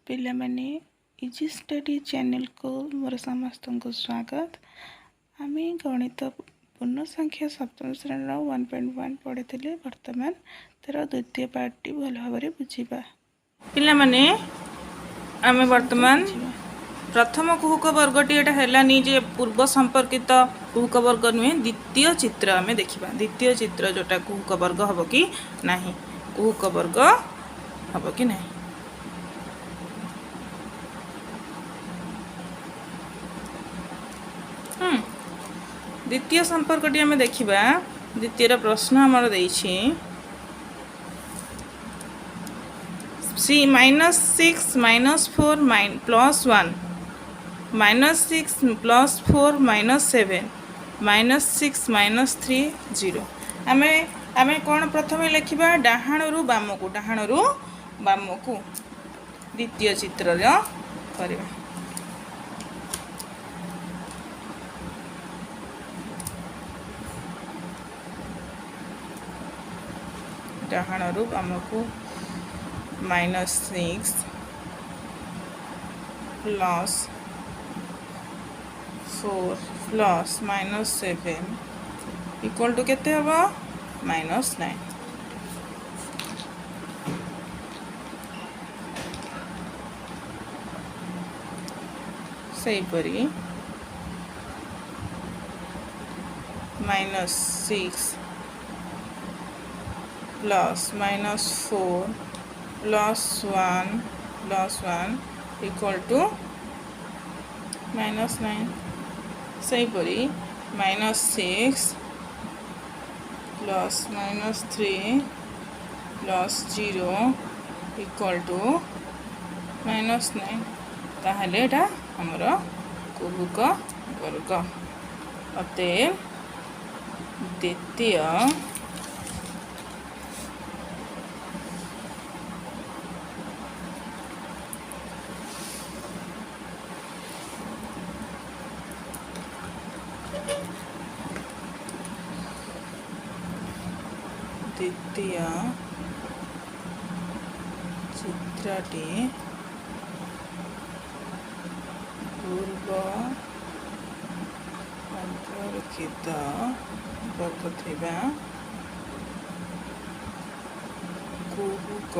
ପିଲାମାନେ, easy study ଚ୍ୟାନେଲକୁ ମୋର ସମସ୍ତଙ୍କୁ ସ୍ୱାଗତ। ଆମେ ଗଣିତ ପୂର୍ଣ୍ଣ ସଂଖ୍ୟା ସପ୍ତମ ଶ୍ରେଣୀର 1.1 ପଢ଼ିଥିଲେ। ବର୍ତ୍ତମାନ ତା'ର ଦ୍ୱିତୀୟ ପାର୍ଟଟି ଭଲ ଭାବରେ ବୁଝିବା। ପିଲାମାନେ, ଆମେ ବର୍ତ୍ତମାନ ପ୍ରଥମ କୁହୁକ ବର୍ଗଟି ଏଇଟା ହେଲାନି ଯେ ପୂର୍ବ ସମ୍ପର୍କିତ କୁହୁକ ବର୍ଗ ନୁହେଁ। ଦ୍ୱିତୀୟ ଚିତ୍ର ଆମେ ଦେଖିବା। ଦ୍ୱିତୀୟ ଚିତ୍ର ଯେଉଁଟା କୁହୁକ ବର୍ଗ ହେବ କି ନାହିଁ, କୁହୁକ ବର୍ଗ ହେବ କି ନାହିଁ। ଦ୍ୱିତୀୟ ସମ୍ପର୍କଟି ଆମେ ଦେଖିବା। ଦ୍ୱିତୀୟର ପ୍ରଶ୍ନ ଆମର ଦେଇଛି C -6 -4 +1 -6 +4 -7 -6 -3 0। ଆମେ କ'ଣ ପ୍ରଥମେ ଲେଖିବା? ଡାହାଣରୁ ବାମକୁ, ଡାହାଣରୁ ବାମକୁ ଦ୍ୱିତୀୟ ଚିତ୍ରର କରିବା। ଡାହାଣରୁ ବାମକୁ -6 +4 +-7 equal to କେତେ ହେବ? -9। ସେହିପରି -6 +-4 +1 +1 equal to -9। ସେହିପରି -6 +-3 +0 equal to -9। ତାହେଲେ ଏଇଟା ଆମର କୁହୁକ ବର୍ଗ। ଅତଏବ ଦ୍ୱିତୀୟ ଚିତ୍ରଟି ପୂର୍ବ ସମ୍ପର୍କିତ ବର୍ଗ ଥିବା କୁହୁକ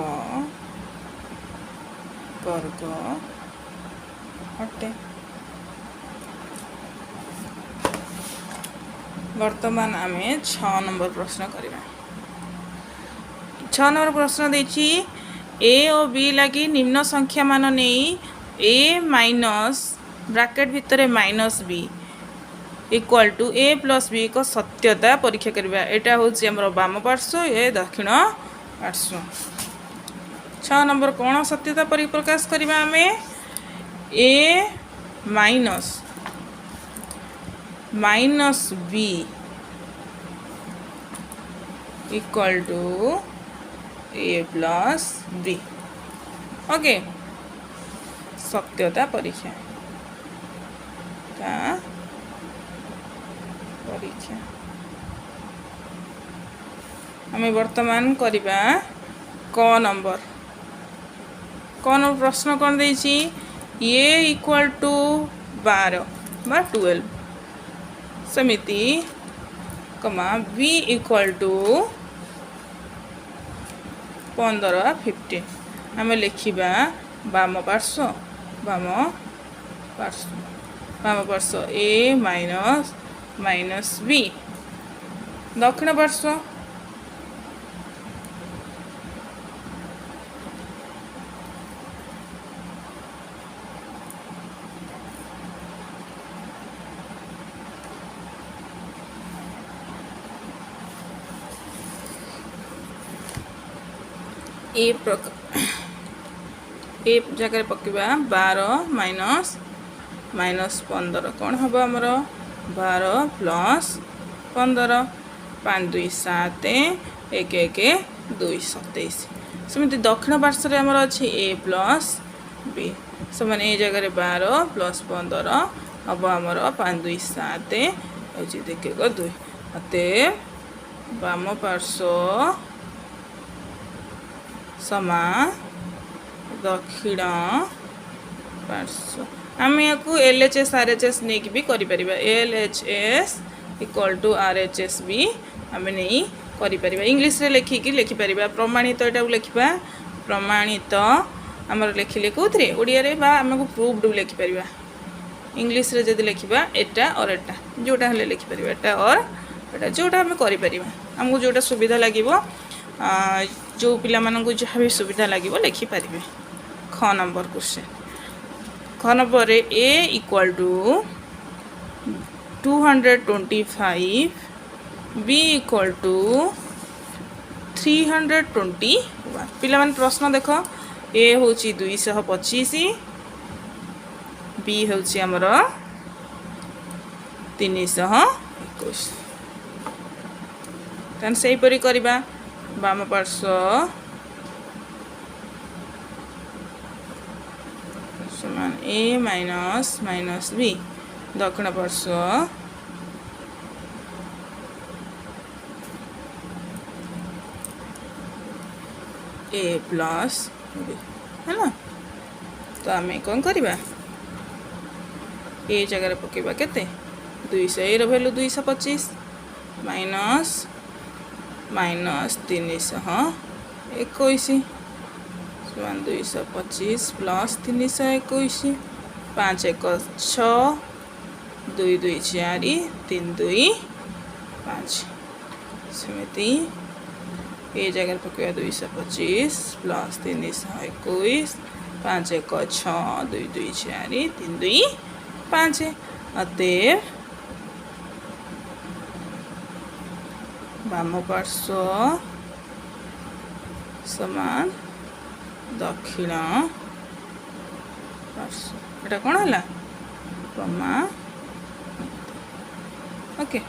ବର୍ଗ ଅଟେ। ବର୍ତ୍ତମାନ ଆମେ 6 ନମ୍ବର ପ୍ରଶ୍ନ କରିବା। 6 ନମ୍ବର ପ୍ରଶ୍ନ ଦେଇଛି, ଏ ଓ ବି ଲାଗି ନିମ୍ନ ସଂଖ୍ୟାମାନ ନେଇ ଏ ମାଇନସ୍ ବ୍ରାକେଟ୍ ଭିତରେ minus B equal to A plus B ଏକ ସତ୍ୟତା ପରୀକ୍ଷା କରିବା। ଏଇଟା ହେଉଛି ଆମର ବାମ ପାର୍ଶ୍ୱ, ଏ ଦକ୍ଷିଣ ପାର୍ଶ୍ୱ। 6 ନମ୍ବର କ'ଣ ସତ୍ୟତା ପରିପ୍ରକାଶ କରିବା ଆମେ? A minus minus B equal to A plus B। Okay, ସତ୍ୟତା ପରୀକ୍ଷା ତା ପରୀକ୍ଷା ଆମେ ବର୍ତ୍ତମାନ କରିବା। କ ନମ୍ବର, କ ନମ୍ବର ପ୍ରଶ୍ନ କ'ଣ ଦେଇଛି? ଏ ଇକ୍ୱାଲ୍ ଟୁ 12 ବା 12, ସେମିତି କମା ବି ଇକ୍ୱାଲ୍ ଟୁ 15, 15। ଆମେ ଲେଖିବା ବାମ ପାର୍ଶ୍ୱ, ବାମ ପାର୍ଶ୍ୱ, ବାମ ପାର୍ଶ୍ୱ ଏ ମାଇନସ୍ ମାଇନସ୍ ବି। ଦକ୍ଷିଣ ପାର୍ଶ୍ୱ ଏ ଏ ଜାଗାରେ ପକାଇବା 12 ମାଇନସ୍ ମାଇନସ୍ 15। କ'ଣ ହେବ ଆମର? 12 ପ୍ଲସ୍ 15, 5 2 7, 1 1 2, 27। ସେମିତି ଦକ୍ଷିଣ ପାର୍ଶ୍ୱରେ ଆମର ଅଛି ଏ ପ୍ଲସ୍ ବି ସମାନ, ଏ ଜାଗାରେ 12 ପ୍ଲସ୍ 15 ହେବ ଆମର 5 2 7 ହେଉଛି 1 1 2। ଅତଏବ ବାମ ପାର୍ଶ୍ୱ ସମାନ ଦକ୍ଷିଣ ପାର୍ଶ୍ୱ। ଆମେ ୟାକୁ LHS RHS ନେଇକି ବି କରିପାରିବା। LHS equal to RHS ବି ଆମେ ନେଇ କରିପାରିବା। ଇଂଲିଶରେ ଲେଖିକି ଲେଖିପାରିବା। ପ୍ରମାଣିତ ଏଟାକୁ ଲେଖିବା। ପ୍ରମାଣିତ ଆମର ଲେଖିଲେ କେଉଁଥିରେ? ଓଡ଼ିଆରେ ବା ଆମକୁ ପ୍ରୁଭ୍ଡ ବି ଲେଖିପାରିବା। ଇଂଲିଶରେ ଯଦି ଲେଖିବା, ଏଟା ଅର୍ ଏଟା, ଯେଉଁଟା ହେଲେ ଲେଖିପାରିବା। ଏଟା ଅର୍ ଏଟା, ଯେଉଁଟା ଆମେ କରିପାରିବା, ଆମକୁ ଯେଉଁଟା ସୁବିଧା ଲାଗିବ। ଯେଉଁ ପିଲାମାନଙ୍କୁ ଯାହା ବି ସୁବିଧା ଲାଗିବ, ଲେଖିପାରିବେ। ଖ ନମ୍ବର କ୍ୱେଶ୍ଚନ୍। ଖ ନମ୍ବରରେ A equal to 225, B equal to 321। ପିଲାମାନେ, ପ୍ରଶ୍ନ ଦେଖ। ଏ ହେଉଛି 225, ବି ହେଉଛି ଆମର 321। ତାହେଲେ ସେହିପରି କରିବା। ବାମ ପାର୍ଶ୍ୱ ସମାନ ଏ ମାଇନସ୍ ମାଇନସ୍ ବି, ଦକ୍ଷିଣ ପାର୍ଶ୍ୱ ଏ ପ୍ଲସ୍ ବି। ହେଲା ତ? ଆମେ କ'ଣ କରିବା? ଏ ଜାଗାରେ ପକାଇବା କେତେ? 200। ଏର ଭ୍ୟାଲୁ 225 ମାଇନସ୍ ମାଇନସ୍ 321 ସମାନ 225 ପ୍ଲସ୍ 321। ପାଞ୍ଚ ଏକ ଛଅ, ଦୁଇ ଦୁଇ ଚାରି, ତିନି ଦୁଇ ପାଞ୍ଚ। ସେମିତି ଏ ଜାଗାରେ ପକାଇବା 225 ପ୍ଲସ୍ 321। ପାଞ୍ଚ ଏକ ଛଅ, ଦୁଇ ଦୁଇ ଚାରି, ତିନି ଦୁଇ ପାଞ୍ଚ। ଅତଏବ ବାମ ପାର୍ଶ୍ୱ ସମାନ ଦକ୍ଷିଣ ପାର୍ଶ୍ୱ। ଏଟା କ'ଣ ହେଲା? ପ୍ରମାଣିତ। ଓକେ,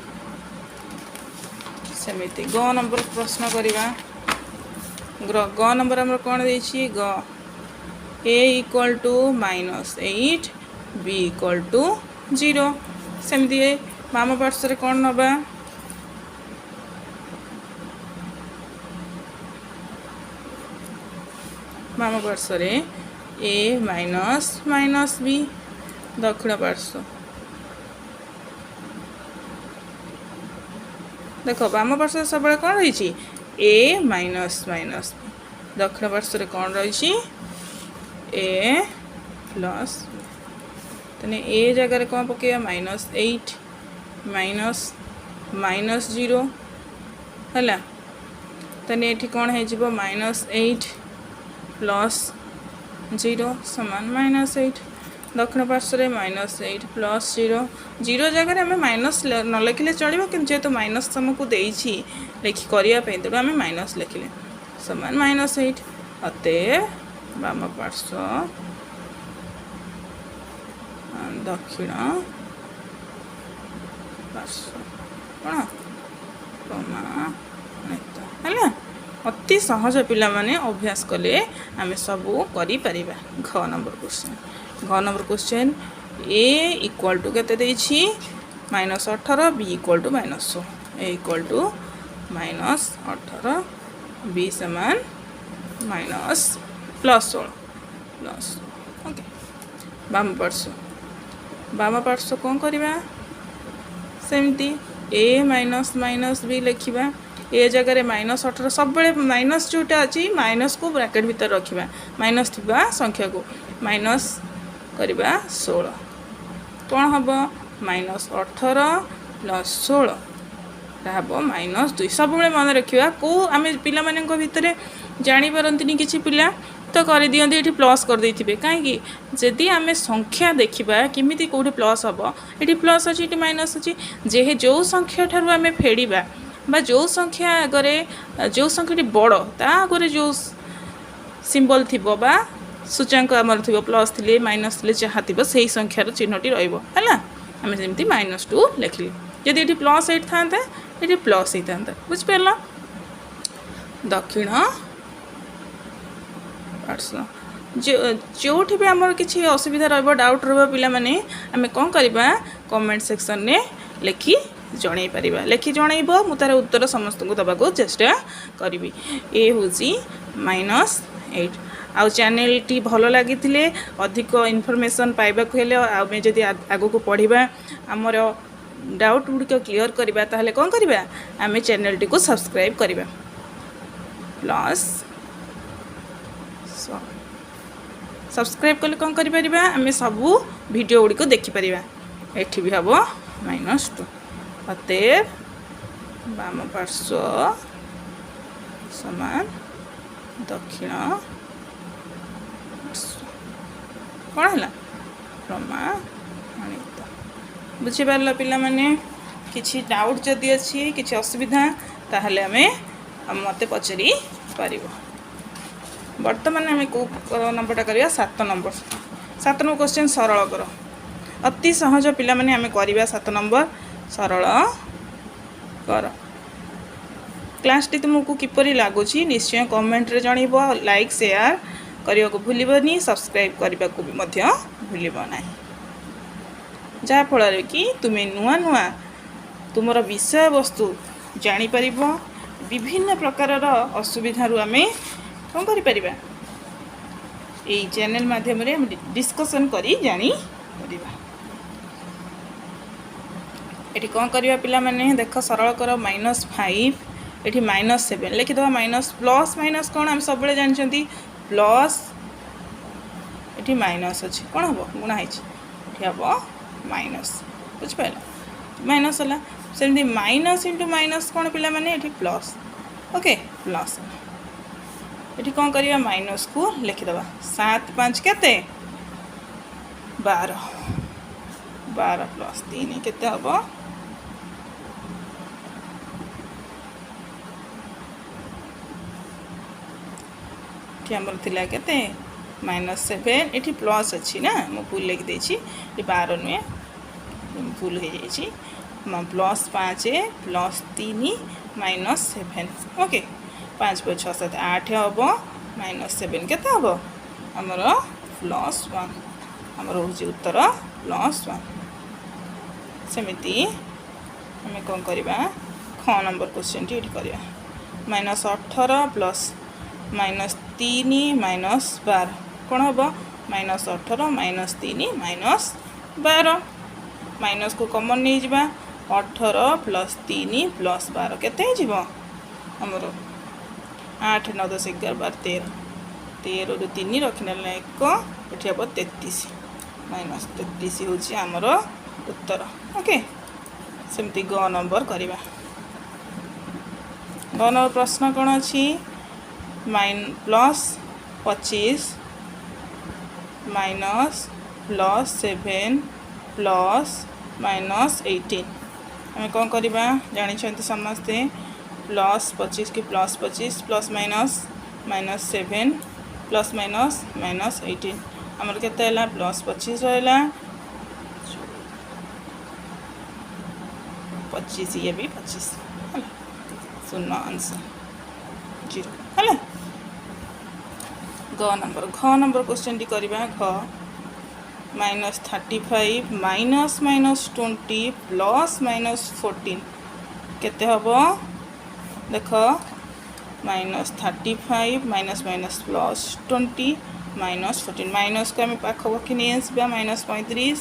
ସେମିତି ଗ ନମ୍ବର ପ୍ରଶ୍ନ କରିବା। ଗ ନମ୍ବର ଆମର କ'ଣ ଦେଇଛି? ଗ, A equal to minus 8, B equal to 0। ସେମିତି ବାମ ପାର୍ଶ୍ୱରେ କ'ଣ ନେବା? ବାମ ପାର୍ଶ୍ୱରେ ଏ ମାଇନସ୍ ମାଇନସ୍ ବି, ଦକ୍ଷିଣ ପାର୍ଶ୍ୱ। ଦେଖ, ବାମ ପାର୍ଶ୍ୱରେ ସବୁବେଳେ କ'ଣ ରହିଛି? ଏ ମାଇନସ୍ ମାଇନସ୍ ବି। ଦକ୍ଷିଣ ପାର୍ଶ୍ୱରେ କ'ଣ ରହିଛି? ଏ ପ୍ଲସ୍। ତାହେଲେ ଏ ଜାଗାରେ କ'ଣ ପକାଇବା? Minus 8 minus minus 0। ହେଲା? ତାହେଲେ ଏଠି କ'ଣ ହେଇଯିବ? ମାଇନସ୍ ଏଇଟ୍ ପ୍ଲସ୍ ଜିରୋ ସମାନ ମାଇନସ୍ ଏଇଟ୍। ଦକ୍ଷିଣ ପାର୍ଶ୍ୱରେ minus eight plus zero. Zero ଜାଗାରେ ଆମେ ମାଇନସ୍ ନ ଲେଖିଲେ ଚଳିବ, କିନ୍ତୁ ଯେହେତୁ ମାଇନସ୍ ତୁମକୁ ଦେଇଛି ଲେଖି କରିବା ପାଇଁ, ତେଣୁ ଆମେ ମାଇନସ୍ ଲେଖିଲେ। ସମାନ ମାଇନସ୍ ଏଇଟ୍। ଅତଏବ ବାମ ପାର୍ଶ୍ୱ ଦକ୍ଷିଣ ପାର୍ଶ୍ୱ କ'ଣ ପ୍ରମାଣିତ ହେଲା। ଅତି ସହଜ ପିଲାମାନେ, ଅଭ୍ୟାସ କଲେ ଆମେ ସବୁ କରିପାରିବା। ଘ ନମ୍ବର କ୍ୱେଶ୍ଚନ୍। ଘ number question, A equal to କେତେ ଦେଇଛି? Minus 18, B equal to minus 16। A equal to minus 18, ବି ସମାନ ମାଇନସ୍ ପ୍ଲସ୍ 16, ପ୍ଲସ୍। ଓକେ, ବାମ ପାର୍ଶ୍ୱ। ବାମ ପାର୍ଶ୍ୱ କ'ଣ କରିବା? ସେମିତି ଏ ମାଇନସ୍ ମାଇନସ୍ ବି ଲେଖିବା। ଏ ଜାଗାରେ ମାଇନସ୍ 18। ସବୁବେଳେ ମାଇନସ୍ ଯେଉଁଟା ଅଛି, ମାଇନସ୍କୁ ବ୍ରାକେଟ୍ ଭିତରେ ରଖିବା। ମାଇନସ୍ ଥିବା ସଂଖ୍ୟାକୁ ମାଇନସ୍ କରିବା 16। କ'ଣ ହେବ? ମାଇନସ୍ 18 ପ୍ଲସ୍ 16 ହେବ ମାଇନସ୍ 2। ସବୁବେଳେ ମନେ ରଖିବା କେଉଁ ଆମେ ପିଲାମାନଙ୍କ ଭିତରେ ଜାଣିପାରନ୍ତିନି, କିଛି ପିଲା ତ କରିଦିଅନ୍ତି, ଏଠି ପ୍ଲସ୍ କରିଦେଇଥିବେ। କାହିଁକି? ଯଦି ଆମେ ସଂଖ୍ୟା ଦେଖିବା, କେମିତି କେଉଁଠି ପ୍ଲସ୍ ହେବ? ଏଠି ପ୍ଲସ୍ ଅଛି, ଏଠି ମାଇନସ୍ ଅଛି। ଯେଉଁ ସଂଖ୍ୟା ଠାରୁ ଆମେ ଫେଡ଼ିବା ବା ଯେଉଁ ସଂଖ୍ୟା ଆଗରେ, ଯେଉଁ ସଂଖ୍ୟାଟି ବଡ଼, ତା ଆଗରେ ଯେଉଁ ସିମ୍ବଲ୍ ଥିବ ବା ସୂଚାଙ୍କ ଆମର ଥିବ, ପ୍ଲସ୍ ଥିଲେ, ମାଇନସ୍ ଥିଲେ, ଯାହା ଥିବ, ସେଇ ସଂଖ୍ୟାର ଚିହ୍ନଟି ରହିବ। ହେଲା? ଆମେ ସେମିତି ମାଇନସ୍ ଟୁ ଲେଖିଲେ। ଯଦି ଏଠି ପ୍ଲସ୍ ଏଇଟ୍ ଥାନ୍ତା, ଏଠି ପ୍ଲସ୍ ହେଇଥାନ୍ତା। ବୁଝିପାରିଲ? ଦକ୍ଷିଣ ପାର୍ଶ୍ୱ। ଯେଉଁଠି ବି ଆମର କିଛି ଅସୁବିଧା ରହିବ, ଡାଉଟ୍ ରହିବ ପିଲାମାନେ, ଆମେ କ'ଣ କରିବା? କମେଣ୍ଟ ସେକ୍ସନରେ ଲେଖି ଜଣାଇ ପାରିବା। ଲେଖି ଜଣାଇବ, ମୁଁ ତା'ର ଉତ୍ତର ସମସ୍ତଙ୍କୁ ଦେବାକୁ ଚେଷ୍ଟା କରିବି। ଏ ହେଉଛି ମାଇନସ୍ ଏଇଟ୍। ଆଉ ଚ୍ୟାନେଲ୍ଟି ଭଲ ଲାଗିଥିଲେ ଅଧିକ ଇନଫର୍ମେସନ୍ ପାଇବାକୁ ହେଲେ, ଆମେ ଯଦି ଆଗକୁ ପଢ଼ିବା, ଆମର ଡାଉଟ୍ ଗୁଡ଼ିକ କ୍ଲିଅର୍ କରିବା, ତାହେଲେ କ'ଣ କରିବା? ଆମେ ଚ୍ୟାନେଲ୍ଟିକୁ ସବସ୍କ୍ରାଇବ୍ କରିବା। ପ୍ଲସ୍ ସବସ୍କ୍ରାଇବ୍ କଲେ କ'ଣ କରିପାରିବା? ଆମେ ସବୁ ଭିଡ଼ିଓ ଗୁଡ଼ିକୁ ଦେଖିପାରିବା। ଏଠି ବି ହେବ ମାଇନସ୍ ଟୁ। ଅତଏବ ବାମ ପାର୍ଶ୍ୱ ସମାନ ଦକ୍ଷିଣ ପାର୍ଶ୍ୱ। କ'ଣ ହେଲା? ପ୍ରମାଣିତ। ବୁଝିପାରିଲ ପିଲାମାନେ? କିଛି ଡାଉଟ୍ ଯଦି ଅଛି, କିଛି ଅସୁବିଧା, ତାହେଲେ ଆମେ ମୋତେ ପଚାରି ପାରିବ। ବର୍ତ୍ତମାନ ଆମେ କେଉଁ ନମ୍ବରଟା କରିବା? 7 ନମ୍ବର। 7 ନମ୍ବର କ୍ୱେଶ୍ଚନ୍ ସରଳ କର। ଅତି ସହଜ ପିଲାମାନେ, ଆମେ କରିବା 7 ନମ୍ବର ସରଳ କର। କ୍ଲାସ୍ଟି ତୁମକୁ କିପରି ଲାଗୁଛି ନିଶ୍ଚୟ କମେଣ୍ଟରେ ଜଣାଇବ। ଲାଇକ୍, ସେୟାର କରିବାକୁ ଭୁଲିବନି, ସବସ୍କ୍ରାଇବ୍ କରିବାକୁ ବି ମଧ୍ୟ ଭୁଲିବ ନାହିଁ, ଯାହାଫଳରେ କି ତୁମେ ନୂଆ ନୂଆ ତୁମର ବିଷୟବସ୍ତୁ ଜାଣିପାରିବ। ବିଭିନ୍ନ ପ୍ରକାରର ଅସୁବିଧାରୁ ଆମେ କ'ଣ କରିପାରିବା? ଏଇ ଚ୍ୟାନେଲ୍ ମାଧ୍ୟମରେ ଆମେ ଡିସ୍କସନ୍ କରି ଜାଣିପାରିବା। ଏଠି କ'ଣ କରିବା ପିଲାମାନେ? ଦେଖ, ସରଳ କର। ମାଇନସ୍ ଫାଇଭ୍, ଏଠି ମାଇନସ୍ ସେଭେନ୍ ଲେଖିଦେବା। ମାଇନସ୍, ପ୍ଲସ୍, ମାଇନସ୍ କ'ଣ ଆମେ ସବୁବେଳେ ଜାଣିଛନ୍ତି? ପ୍ଲସ୍, ଏଠି ମାଇନସ୍ ଅଛି, କ'ଣ ହେବ? ଗୁଣା ହେଇଛି, ଏଠି ହେବ ମାଇନସ୍। ବୁଝିପାରିଲ? ମାଇନସ୍ ହେଲା। ସେମିତି ମାଇନସ୍ ଇଣ୍ଟୁ ମାଇନସ୍ କ'ଣ ପିଲାମାନେ? ଏଠି ପ୍ଲସ୍। Okay, plus. ଏଠି କ'ଣ କରିବା? ମାଇନସ୍କୁ ଲେଖିଦେବା। 7 5 କେତେ? 12। 12 ପ୍ଲସ୍ 3 କେତେ ହେବ? ଏଠି ଆମର ଥିଲା କେତେ? ମାଇନସ୍ ସେଭେନ୍, ଏଠି ପ୍ଲସ୍ ଅଛି ନା, ମୁଁ ଭୁଲ ଲେଖିଦେଇଛି। ଏଠି 12 ନୁହେଁ, ଭୁଲ ହେଇଯାଇଛି। Plus 5 plus 3 minus seven. Okay, 5 5 6 7 8 ହେବ। ମାଇନସ୍ ସେଭେନ୍ କେତେ ହେବ ଆମର? Plus one. ଆମର ହେଉଛି ଉତ୍ତର ପ୍ଲସ୍ ୱାନ୍। ସେମିତି ଆମେ କ'ଣ କରିବା? ଖ ନମ୍ବର କ୍ୱେଶ୍ଚନ୍ଟି ଏଠି କରିବା। ମାଇନସ୍ 18 ପ୍ଲସ୍ ମାଇନସ୍ 3 ମାଇନସ୍ 12 କ'ଣ ହେବ? Minus 18 minus 3 minus 12। ମାଇନସ୍କୁ କମନ୍ ନେଇଯିବା। 18 ପ୍ଲସ୍ 3 ପ୍ଲସ୍ 12 କେତେ ହେଇଯିବ ଆମର? 8, 9, 10, 11, 12, 13। 13ରୁ 3 ରଖିନେଲେ 1, ଏଠି ହେବ 33। ମାଇନସ୍ 33 ହେଉଛି ଆମର ଉତ୍ତର। ଓକେ, ସେମିତି ଗ ନମ୍ବର କରିବା। ଗ ନମ୍ବର ପ୍ରଶ୍ନ କ'ଣ ଅଛି? Plus 25 minus plus seven plus minus 18। ଆମେ କ'ଣ କରିବା ଜାଣିଛନ୍ତି ସମସ୍ତେ। ପ୍ଲସ୍ 25 କି plus 25, plus minus minus seven, plus minus minus 18। ଆମର କେତେ ହେଲା? ପ୍ଲସ୍ 25 ରହିଲା, 25, ଇଏ ବି 25 ହେଲା, ଶୂନ ଆନ୍ସର୍ ଜିରୋ ହେଲା। ଗ ନମ୍ବର, ଘ ନମ୍ବର କ୍ୱେଶ୍ଚନ୍ଟି କରିବା। ଘ, minus 35 minus minus 20 plus minus 14 କେତେ ହେବ? ଦେଖ, minus 35 minus minus plus 20 minus 14। ମାଇନସ୍କୁ ଆମେ ପାଖାପାଖି ନେଇ ଆସିବା। ମାଇନସ୍ 35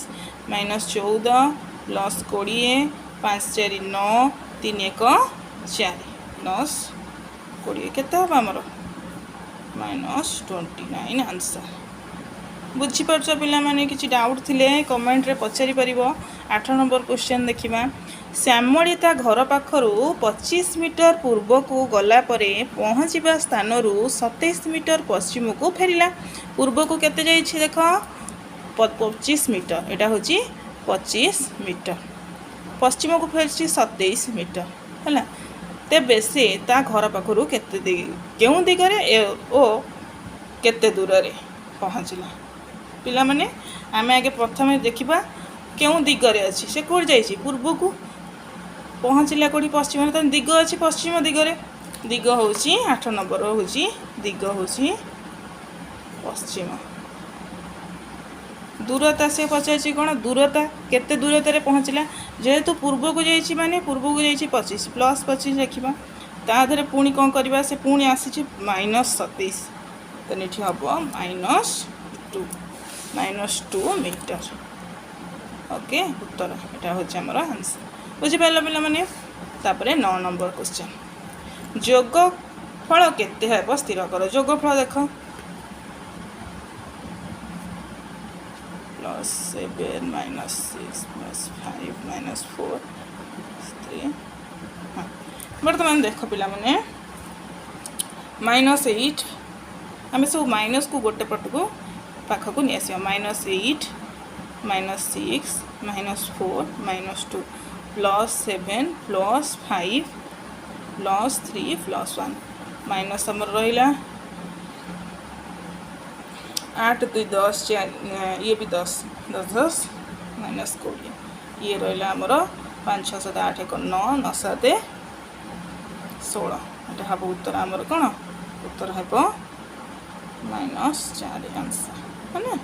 ମାଇନସ୍ 14 ପ୍ଲସ୍ 20, 5 4 9, 3 1 4, ପ୍ଲସ୍ 20 କେତେ ହେବ ଆମର? Minus 29 answer. ବୁଝିପାରୁଛ ପିଲାମାନେ? କିଛି ଡାଉଟ୍ ଥିଲେ କମେଣ୍ଟରେ ପଚାରି ପାରିବ। 8 ନମ୍ବର କ୍ୱେଶ୍ଚନ୍ ଦେଖିବା। ଶ୍ୟାମଳୀ ତା ଘର ପାଖରୁ 25 ମିଟର ପୂର୍ବକୁ ଗଲା ପରେ ପହଞ୍ଚିବା ସ୍ଥାନରୁ 27 ମିଟର ପଶ୍ଚିମକୁ ଫେରିଲା। ପୂର୍ବକୁ କେତେ ଯାଇଛି ଦେଖ, 25 ମିଟର। ଏଇଟା ହେଉଛି 25 ମିଟର। ପଶ୍ଚିମକୁ ଫେରିଛି 27 ମିଟର ହେଲା। ତେବେ ସେ ତା ଘର ପାଖରୁ କେତେ, କେଉଁ ଦିଗରେ ଓ କେତେ ଦୂରରେ ପହଞ୍ଚିଲା? ପିଲାମାନେ, ଆମେ ଆଗେ ପ୍ରଥମେ ଦେଖିବା କେଉଁ ଦିଗରେ ଅଛି। ସେ କେଉଁଠି ଯାଇଛି? ପୂର୍ବକୁ। ପହଞ୍ଚିଲା କେଉଁଠି? ପଶ୍ଚିମରେ। ତ ଦିଗ ଅଛି ପଶ୍ଚିମ ଦିଗରେ। ଦିଗ ହେଉଛି, 8 ନମ୍ବର ହେଉଛି, ଦିଗ ହେଉଛି ପଶ୍ଚିମ। ଦୂରତା ସେ ପଚାରିଛି କ'ଣ? ଦୂରତା, କେତେ ଦୂରତାରେ ପହଞ୍ଚିଲା। ଯେହେତୁ ପୂର୍ବକୁ ଯାଇଛି, ମାନେ ପୂର୍ବକୁ ଯାଇଛି 25, ପ୍ଲସ୍ 25 ଲେଖିବା। ତା ଦେହରେ ପୁଣି କ'ଣ କରିବା? ସେ ପୁଣି ଆସିଛି ମାଇନସ୍ 27। ତେଣୁ ଏଠି ହେବ -2, -2 ମିଟର। ଓକେ, ଉତ୍ତର ଏଇଟା ହେଉଛି ଆମର ଆନ୍ସର। ବୁଝିପାରିଲ ପିଲାମାନେ? ତାପରେ 9 ନମ୍ବର କ୍ୱେଶ୍ଚନ୍, ଯୋଗ ଫଳ କେତେ ହେବ ସ୍ଥିର କର। ଯୋଗଫଳ ଦେଖ, +7 -6 +5 -4 3। ହଁ, ବର୍ତ୍ତମାନ ଦେଖ ପିଲାମାନେ, -8, ଆମେ ସବୁ ମାଇନସ୍କୁ ଗୋଟେ ପଟକୁ ପାଖକୁ ନେଇ ଆସିବା। -8 -6 -4 -2 +7 +5 +3 +1 minus ଆମର ରହିଲା 8 2 10, 4, ଇଏ ବି 10, 10 10 -20। ଇଏ ରହିଲା ଆମର 5 6 7 8 1 9, 9 7 16। ଏଇଟା ହେବ ଉତ୍ତର ଆମର କ'ଣ? ଉତ୍ତର ହେବ -4 ଆନ୍ସର, ହେଲା।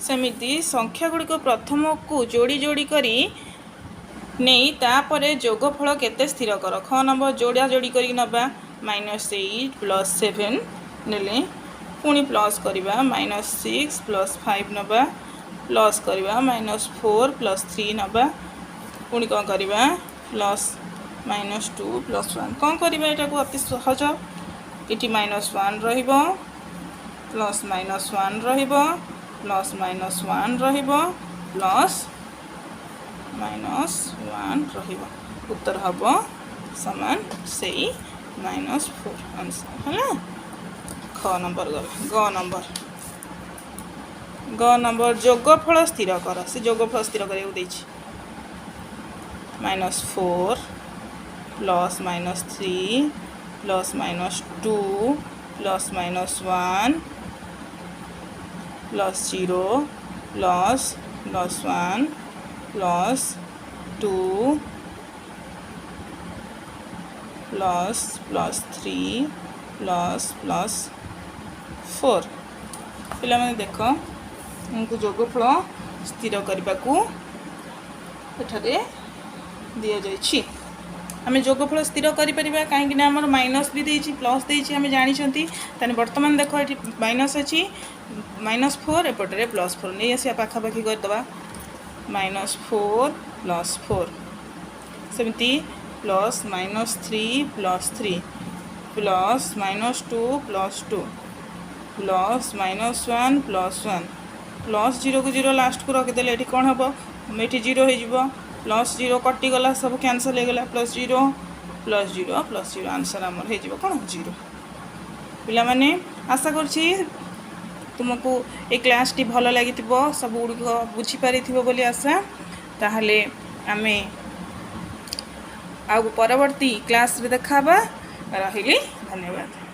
ସେମିତି ସଂଖ୍ୟା ଗୁଡ଼ିକ ପ୍ରଥମକୁ ଯୋଡ଼ି ଯୋଡ଼ି କରି ନେଇ ତାପରେ ଯୋଗଫଳ କେତେ ସ୍ଥିର କର। ଖ ନମ୍ବର, ଯୋଡ଼ା ଯୋଡ଼ି କରିକି ନେବା। -8 +7 ନେଲେ, ପୁଣି ପ୍ଲସ୍ କରିବା, -6 +5 ନେବା, ପ୍ଲସ୍ କରିବା, -4 +3 ନେବା, ପୁଣି କ'ଣ କରିବା? ପ୍ଲସ୍ -2 +1। କ'ଣ କରିବା ଏଟାକୁ? ଅତି ସହଜ। ଏଠି -1 ରହିବ, ପ୍ଲସ୍ -1 ରହିବ, ପ୍ଲସ୍ -1 ରହିବ, ପ୍ଲସ୍ -1 ରହିବ। ଉତ୍ତର ହେବ ସମାନ ସେଇ -4 ଆନ୍ସର ହେଲା। ଖ ନମ୍ବର ଗଲା। ଗ ନମ୍ବର, ଗ ନମ୍ବର ଯୋଗଫଳ ସ୍ଥିର କର। ସେ ଯୋଗଫଳ ସ୍ଥିର କରିବାକୁ ଦେଇଛି। -4 plus -3 plus -2 plus -1 plus 0 plus +1 +2 plus +3 plus +4। ପିଲାମାନେ ଦେଖ, ଆମକୁ ଯୋଗଫଳ ସ୍ଥିର କରିବାକୁ ଏଠାରେ ଦିଆଯାଇଛି। ଆମେ ଯୋଗଫଳ ସ୍ଥିର କରିପାରିବା, କାହିଁକିନା ଆମର ମାଇନସ୍ ବି ଦେଇଛି, ପ୍ଲସ୍ ଦେଇଛି, ଆମେ ଜାଣିଛନ୍ତି। ତାହେଲେ ବର୍ତ୍ତମାନ ଦେଖ, ଏଠି ମାଇନସ୍ ଅଛି, -4, ଏପଟରେ +4 ନେଇ ଆସିବା, ପାଖାପାଖି କରିଦେବା। -4 +4, ସେମିତି plus -3 +3 plus -2 +2 plus -1 +1 plus 0କୁ 0 ଲାଷ୍ଟକୁ ରଖିଦେଲେ ଏଠି କ'ଣ ହେବ? ଏଠି 0 ହେଇଯିବ। ପ୍ଲସ୍ 0 କଟିଗଲା, ସବୁ କ୍ୟାନସଲ୍ ହେଇଗଲା। +0 +0 +0, answer ଆମର ହେଇଯିବ କ'ଣ? 0। ପିଲାମାନେ, ଆଶା କରୁଛି ତୁମକୁ ଏଇ କ୍ଲାସ୍ଟି ଭଲ ଲାଗିଥିବ, ସବୁଗୁଡ଼ିକ ବୁଝିପାରିଥିବ ବୋଲି ଆଶା। ତାହେଲେ ଆମେ ଆଉ ପରବର୍ତ୍ତୀ କ୍ଲାସ୍ରେ ଦେଖା ହେବା। ରହିଲି, ଧନ୍ୟବାଦ।